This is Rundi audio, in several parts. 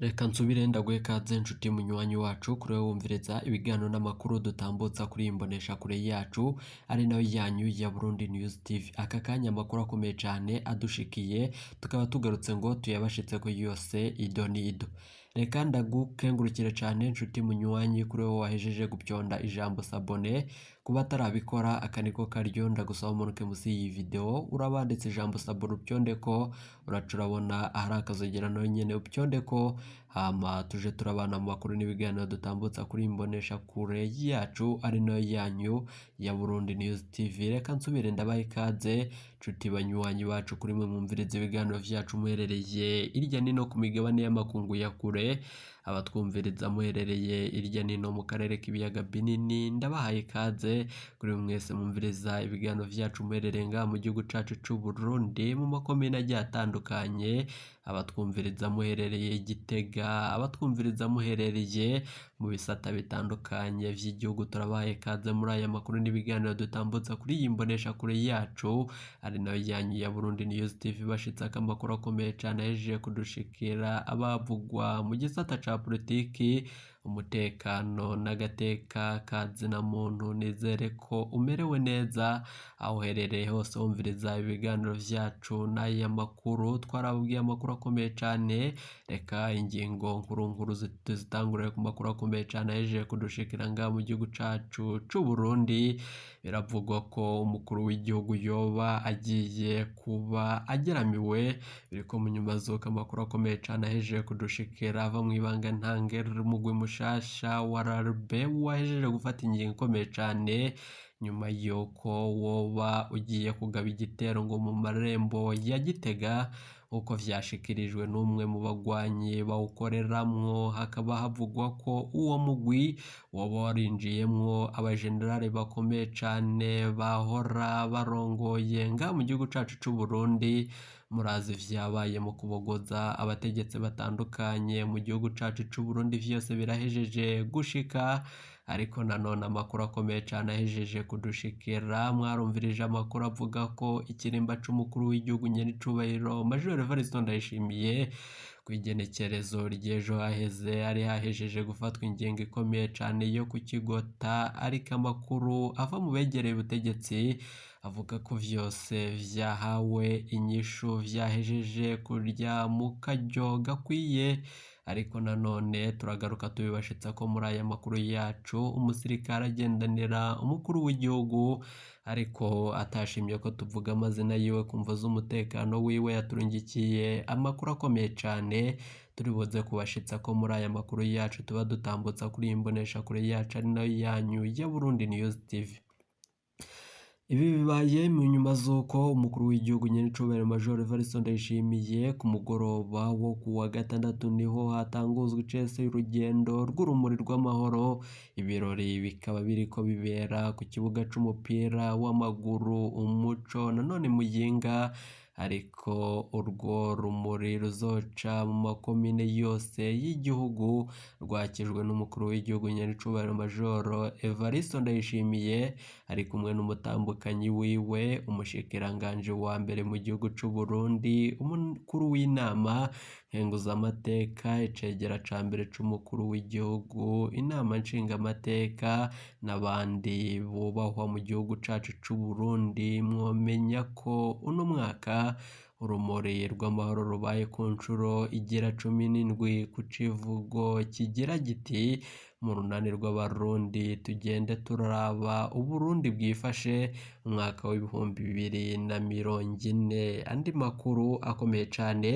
Reka nsubire ndaguhe ikaze nshuti munywanyi wacu kuri wowe wumviriza ibiganiro n'amakuru dutambutsa kuri iyi mboneshakure yacu ari nayo yanyu ya Burundi News TV. Aka kanya amakuru akomeye cane adushikiye tukaba tugarutse ngo tuyabashitseko yose ido n'ido. Reka ndagukengurukire cane nshuti munywanyi kuri wowe wahejeje gupyonda ijambo s'abonner, kuba atarabikora aka niko karyo ndagusaba umanuke musi y'iyi video urabanditse ijambo s'abonner upyondeko, uraca urabona ahari akazogera naho nyene upyondeko, hama tuje turabana mu makuru n'ibiganiro dutambutsa kuri iyi mboneshakure yacu ari nayo yanyu ya Burundi News TV. Reka nsubire ndabaha ikaze nshuti banywanyi bacu kuri mwe mwumviriza ibiganiro vyacu muherereye irya nino ku migabane y'amakungu ya kure, abatwumviriza muherereye irya nino mu karere k'ibiyaga binini, ndabahaye ikaze kuri mwese mwumviriza ibiganiro vyacu muherereye ngaha mu gihugu cacu c'Uburundi mu makomine agiye atandukanye, abatwumviriza muherereye i Gitega, abatwumviriza muherereye mu bisata bitandukanye vy'igihugu, turabahaye ikaze muri aya makuru n'ibiganiro dutambutsa kuri iyi mboneshakure yacu ari nayo yanyu ya Burundi News TV. Bashitseko amakuru akomeye cane ahejeje kudushikira abavugwa mu gisata ca politiki, umutekano n'agateka ka zina muntu. Nizere ko umerewe neza aho uherereye hose wumviriza ibiganiro vyacu n'aya makuru. Twarababwiye amakuru akomeye cane, reka ingingo nkuru nkuru tuzitangurire ku makuru akomeye cane ahejeje kudushikira ngaha mu gihugu cacu c'Uburundi. Biravugwa ko umukuru w'igihugu yoba agiye kuba ageramiwe, biriko mu nyuma z'uko amakuru akomeye cane ahejeje kudushikira ava mw'ibanga ntangere umugwi mushasha wa RRB wahejeje gufata ingingo ikomeye cane nyuma y'uko woba ugiye kugaba igitero ngo mu marembo ya Gitega, nk'uko vyashikirijwe n'umwe mu bagwanyi bawukoreramwo. Hakaba havugwa ko uwo mugwi woba warinjiyemwo abajenerali bakomeye cane bahora barongoye ngaha mu gihugu cacu c'Uburundi. Murazi vyabaye mu kubogoza abategetsi batandukanye mu gihugu cacu c'Uburundi, vyose birahejeje gushika, ariko nanone amakuru akomeye cane ahejeje kudushikira, mwarumvirije amakuru avuga ko ikirimba c'umukuru w'igihugu nyenicubahiro Major Evariste Ndayishimiye kw'igenekerezo ry'ejo haheze hari hahejeje gufatwa ingingo ikomeye cane yo kukigota, ariko amakuru ava mu begereye ubutegetsi avuga ko vyose vyahawe inyishu, vyahejeje kurya mu karyo gakwiye. Ariko nanone turagaruka tubibashitsa ko muri aya makuru yacu umusirikare agendanira umukuru w'igihugu ariko atashimye ko tuvuga amazina yiwe ku mvo z'umutekano wiwe, yaturungikiye amakuru akomeye cane turi buze kubashitsa ko muri aya makuru yacu tuba dutambutsa kuri iyi mboneshakure yacu ari nayo yanyu ya Burundi News TV. Ibi bibaye mu nyuma z'uko umukuru w'igihugu nyenicubahiro Major Evariste Ndayishimiye ku mugoroba wo ku wa gatandatu niho hatanguzwa icese y'urugendo rw'urumuri rw'amahoro, ibirori bikaba biriko bibera ku kibuga c'umupira w'amaguru Umuco nanone Muyinga, ariko urwo rumuri ruzoca mu makomine yose y'igihugu, rwakijwe n'umukuru w'igihugu nyenicubahiro Major Evariste Ndayishimiye ari kumwe n'umutambukanyi wiwe, umushikiranganji wa mbere mu gihugu c'Uburundi, umukuru w'inama nkenguzamateka, icegera ca mbere c'umukuru w'igihugu, inama nshingamateka n'abandi bubahwa mu gihugu cacu c'Uburundi. Mwomenya ko uno mwaka urumuri rw'amahoro rubaye ku nshuro igira 17 ku civugo kigira giti: mu runani rw'Abarundi tugende turaraba Uburundi bwifashe umwaka w'2040. Andi makuru akomeye cane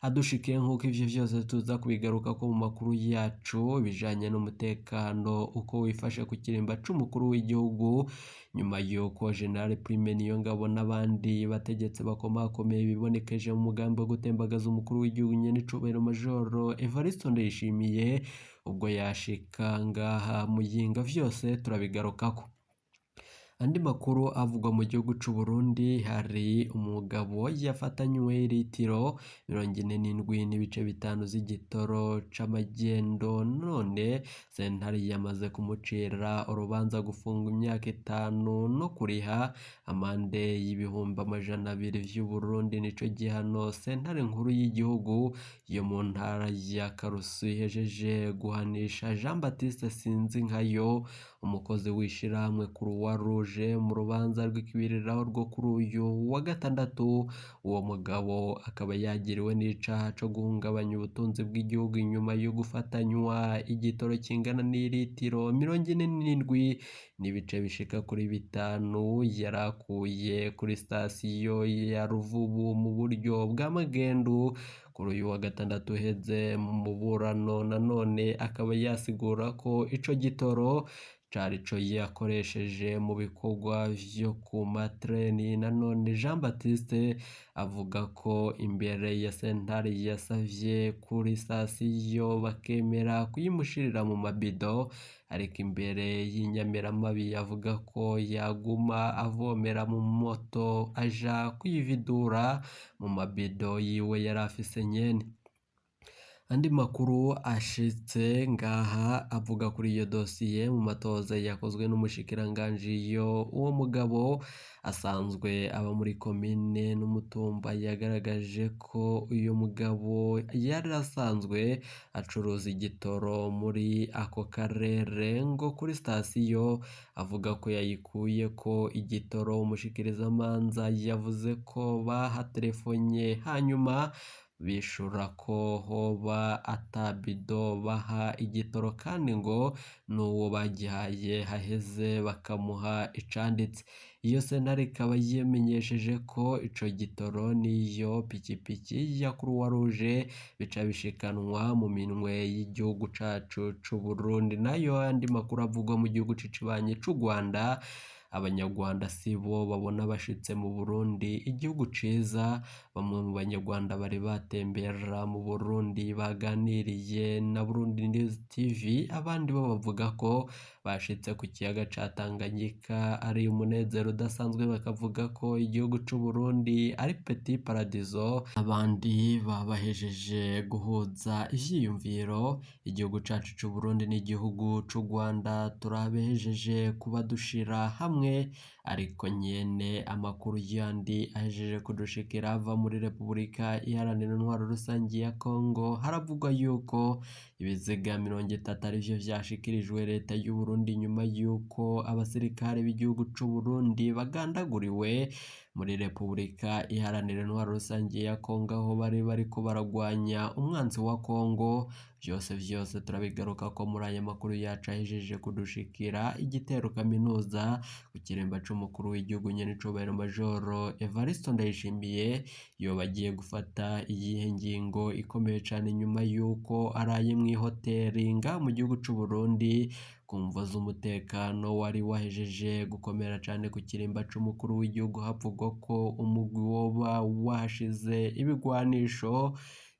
adushikiye nk'uko ivyo vyose tuza kubigarukako mu makuru yacu, bijanye n'umutekano uko wifashe ku kirimba c'umukuru w'igihugu nyuma y'uko General Prime Niyongabo n'abandi bategetsi bakomakomeye bibonekeje mu mugambi wo gutembagaza umukuru w'igihugu nyenicubahiro Major Evariste Ndayishimiye ubwo yashika ngaha Muyinga, vyose turabigarukako. Andi makuru avugwa mu gihugu c'u Burundi, hari umugabo yafatanywe litiro 47.5 z'igitoro c'amagendo, none sentare yamaze kumucira urubanza gufungwa imyaka 5 no kuriha amande y'200,000 vy'Uburundi. Nico gihano sentare nkuru y'igihugu yo mu ntara ya Karusi ihejeje guhanisha Jean Baptiste Sinzinkayo, umukozi w'ishirahamwe Croix Rouge, mu rubanza rw'ikibiriraho rwo kuri uyu wa gatandatu. Uwo mugabo akaba yagiriwe n'icaha co guhungabanya ubutunzi bw'igihugu inyuma yo gufatanywa igitoro kingana n'iritiro 47 n'ibice bishika kuri 5 yarakuye kuri sitasiyo ya Ruvubu mu buryo bw'amagendu kuri uyu wa gatandatu uheze. Mu muburano nanone akaba yasigura ko ico gitoro cari co yakoresheje mu bikorwa vyo ku matreni. Nanone Jean Baptiste avuga ko imbere ya sentare yasavye kuri sitasiyo bakemera kuyimushirira mu mabido, ariko imbere y'inyamiramabi avuga ko yaguma avomera mu moto aja kuyividura mu mabido yiwe yari afise nyene. Andi makuru ashitse ngaha avuga kuri iyo dosiye mu matoza yakozwe n'umushikiranganji, yo uwo mugabo asanzwe aba muri komine n'umutumba, yagaragaje ko uyu mugabo yari asanzwe acuruza igitoro muri ako karere, ngo kuri sitasiyo avuga ko yayikuye ko igitoro. Umushikirizamanza yavuze ko bahatelefonye hanyuma bishura ko hoba atabido baha igitoro, kandi ngo n'uwo bagihaye haheze bakamuha icanditse. Iyo sentare ikaba yemenyesheje ko ico gitoro n'iyo pikipiki ya Croix Rouge bica bishikanwa mu minwe y'igihugu cacu c'u Burundi. Nayo andi makuru avugwa mu gihugu c'ikibanyi c'u Rwanda, abanyarwanda sibo babona bashitse mu Burundi igihugu ciza. Bamwe mu banyarwanda bari batembera mu Burundi baganiriye na Burundi News TV, abandi bo bavuga ko bashitse ku kiyaga ca Tanganyika ari umunezero udasanzwe, bakavuga ko igihugu c'u Burundi ari petit paradiso. Abandi babahejeje guhuza ivyiyumviro, igihugu cacu c'u Burundi n'igihugu c'u Rwanda turabehejeje kuba dushira hamwe. Ariko nyene amakuru yandi ahejeje kudushikira ava muri Repubulika Iharanira Intwaro Rusangi ya Kongo, haravugwa yuko ibiziga 30 arivyo vyashikirijwe leta y'u Burundi nyuma yuko abasirikare b'igihugu c'u Burundi bagandaguriwe muri Repubulika Iharanira Intwaro Rusangi ya Kongo, aho bari bariko baragwanya umwansi wa Kongo. Vyose vyose turabigaruka ko muri aya makuru yacu ahejeje kudushikira. Igitero kaminuza ku kiremba c'umukuru w'igihugu nyenicubahiro Majoro Evaristo Ndayishimiye yoba agiye gufata iyihe ngingo ikomeye cane nyuma yuko araye mw'ihoteri nga mu gihugu c'u Burundi ku mvo z'umutekano wari wahejeje gukomera cane ku kirimba c'umukuru w'igihugu, havugwa ko umugwi woba wahashize ibigwanisho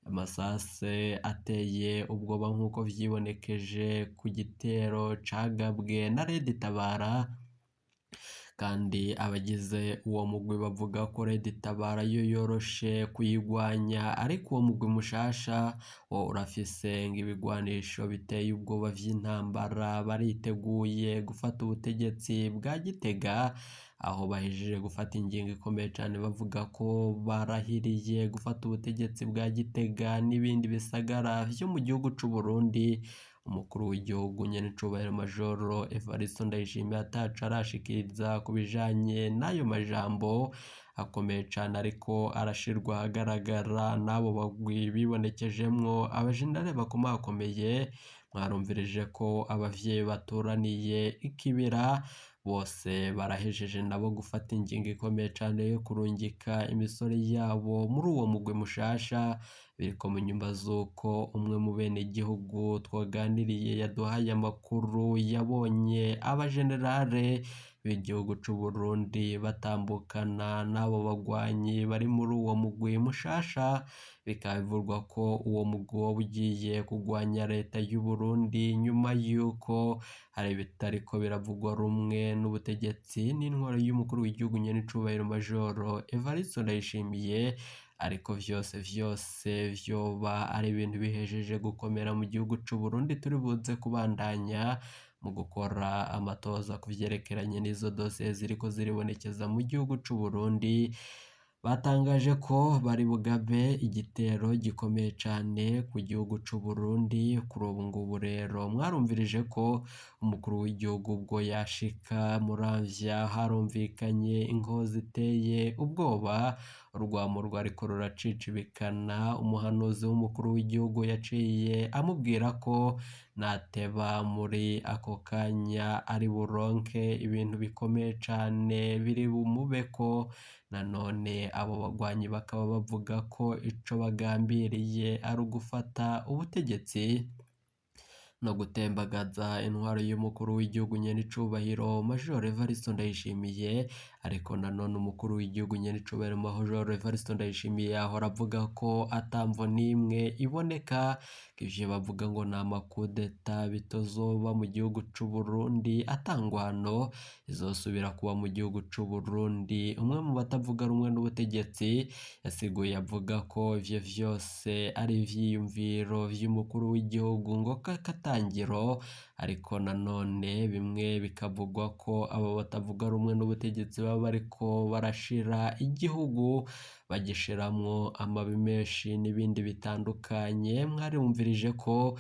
amasase ateye ubwoba nk'uko vyibonekeje ku gitero cagabwe na Red Tabara. Kandi abagize uwo mugwi bavuga ko Red Tabara yo yoroshe kuyigwanya, ariko uwo mugwi mushasha wo urafise ibigwanisho biteye ubwoba vy'intambara, bariteguye gufata ubutegetsi bwa Gitega, aho bahejeje gufata ingingo ikomeye cane bavuga ko barahiriye gufata ubutegetsi bwa Gitega n'ibindi bisagara vyo mu gihugu c'u Burundi. Umukuru w'igihugu nyenicubahiro Majoro Evaristo Ndayishimiye ataco arashikiriza ku bijanye n'ayo majambo akomeye cane, ariko arashirwa ahagaragara n'abo bagwi bibonekejemwo abajenerali bakomakomeye. Mwarumvirije ko abavyeyi baturaniye ikibira bose barahejeje nabo gufata ingingo ikomeye cane yo kurungika imisore yabo muri uwo mugwi mushasha. Biriko mu nyumba z'uko umwe mu bene igihugu twaganiriye yaduhaye amakuru yabonye abajenerale b'igihugu c'u Burundi batambukana n'abo bagwanyi bari muri uwo mugwi mushasha, bikaba bivugwa ko uwo mugwi woba ugiye kugwanya leta y'u Burundi nyuma y'uko hari ibitariko biravugwa rumwe n'ubutegetsi n'intwaro y'umukuru w'igihugu nyenicubahiro Majoro Evariste Ndayishimiye, ariko vyose vyose vyoba ari ibintu bihejeje gukomera mu gihugu c'u Burundi. Turi buze kubandanya mu gukora amatoza ku vyerekeranye n'izo dosiye ziriko ziribonekeza mu gihugu c'u Burundi. Batangaje ko bari bugabe igitero gikomeye cane ku gihugu c'u Burundi. Kuri ubu ngubu rero mwarumvirije ko umukuru w'igihugu ubwo yashika Muramvya harumvikanye inkozi ziteye ubwoba, urwamo rwariko ruracicibikana. Umuhanuzi w'umukuru w'igihugu yaciye amubwira ko nateba muri ako kanya ari buronke ibintu bikomeye cane biri bumubeko. Nanone abo bagwanyi bakaba bavuga ko ico bagambiriye ari ugufata ubutegetsi no gutembagaza intwaro y'umukuru w'igihugu nyenicubahiro Major Evariste Ndayishimiye. Ariko nanone umukuru w'igihugu nyenicubahiro Major Evariste Ndayishimiye ahora avuga ko atamvo n'imwe iboneka ivyo bavuga ngo ni amakudeta bitozoba mu gihugu c'u Burundi, atangwano izosubira kuba mu gihugu c'u Burundi. Umwe mu batavuga rumwe n'ubutegetsi yasiguye avuga ko ivyo vyose ari ivyiyumviro vy'umukuru w'igihugu ngo kakatangiro, ariko nanone bimwe bikavugwa ko abo batavuga rumwe n'ubutegetsi baba bariko barashira igihugu bagishiramwo amabi menshi n'ibindi bitandukanye. Mwarumvirije ko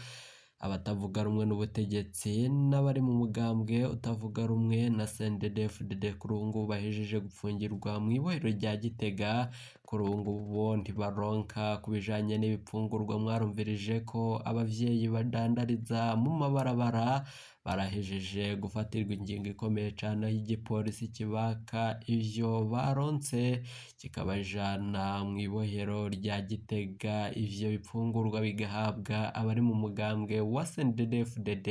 abatavuga rumwe n'ubutegetsi n'abari mu mugambwe utavuga rumwe na CNDD-FDD kuri ubu ngubu bahejeje gupfungirwa mu ibohero rya Gitega. Kuri ubu ngubu bo ntibaronka ku bijanye n'ibipfungurwa. Mwarumvirije ko abavyeyi badandariza mu mabarabara barahejeje gufatirwa ingingo ikomeye cane aho igipolisi kibaka ivyo baronse kikabajana mw'ibohero rya Gitega, ivyo bipfungurwa bigahabwa abari mu mugambwe wa CNDD-FDD,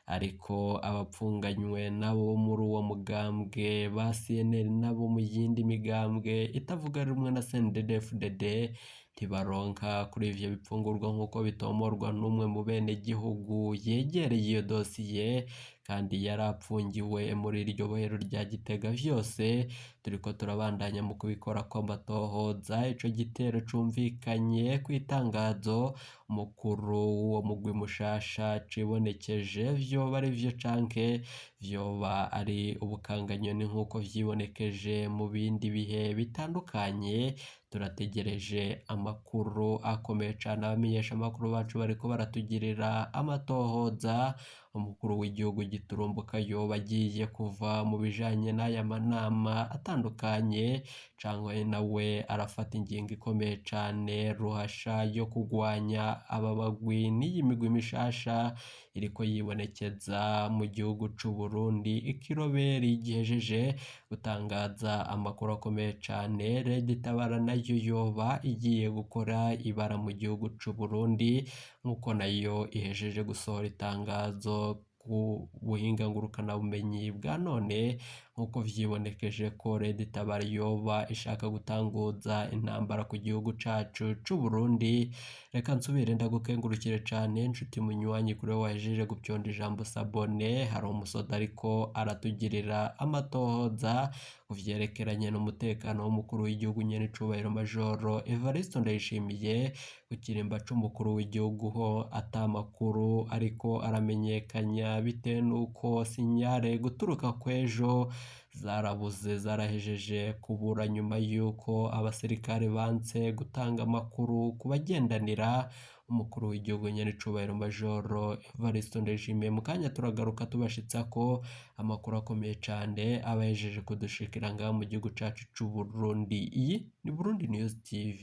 ariko abapfunganywe nabo muri uwo mugambwe ba CNL nabo mu yindi migambwe itavuga rumwe na CNDD-FDD ntibaronka kuri ivyo bipfungurwa nk'uko bitomorwa n'umwe mu benegihugu yegereye iyo dosiye kandi yarapfungiwe muri iryo bohero rya Gitega. Vyose turiko turabandanya mu kubikora kw'amatohoza. Ico gitero cumvikanye kw'itangazo umukuru w'uwo mugwi mushasha cibonekeje, vyoba ari vyo canke vyoba ari ubukanganyoni nk'uko vyibonekeje mu bindi bihe bitandukanye. Turategereje amakuru akomeye cane, abamenyesha amakuru bacu bariko baratugirira amatohoza. Umukuru w'igihugu giturumbuka yoba agiye kuva mu bijanye n'aya manama atandukanye, canke nawe arafata ingingo ikomeye cane ruhasha yo kugwanya aba bagwi n'iyi migwi mishasha iriko yibonekeza mu gihugu c'u Burundi. Ikiroberi gihejeje gutangaza amakuru akomeye cane, Red Tabara nayo yoba igiye gukora ibara mu gihugu c'u Burundi nk'uko nayo ihejeje gusohora itangazo ku buhinga ngurukanabumenyi bwa none, nk'uko vyibonekeje ko Red Tabara yoba ishaka gutanguza intambara ku gihugu cacu c'u Burundi. Reka nsubire ndagukengurukire cane nshuti munywanyi kuri wewe wahejeje gupyonda ijambo sabone. Hari umusoda ariko aratugirira amatohoza ku vyerekeranye n'umutekano w'umukuru w'igihugu nyenicubahiro Majoro Evariste Ndayishimiye. Ku kirimba c'umukuru w'igihugu ho ata makuru ariko aramenyekanya bitewe n'uko sinyare guturuka kw'ejo zarabuze, zarahejeje kubura nyuma y'uko abasirikare banse gutanga amakuru ku bagendanira umukuru w'igihugu nyenicubahiro Majoro Evariste Ndayishimiye. Mu kanya turagaruka tubashitsa ko amakuru akomeye cane aba yahejeje kudushikira ngaha mu gihugu cacu c'u Burundi. Iyi ni Burundi News TV.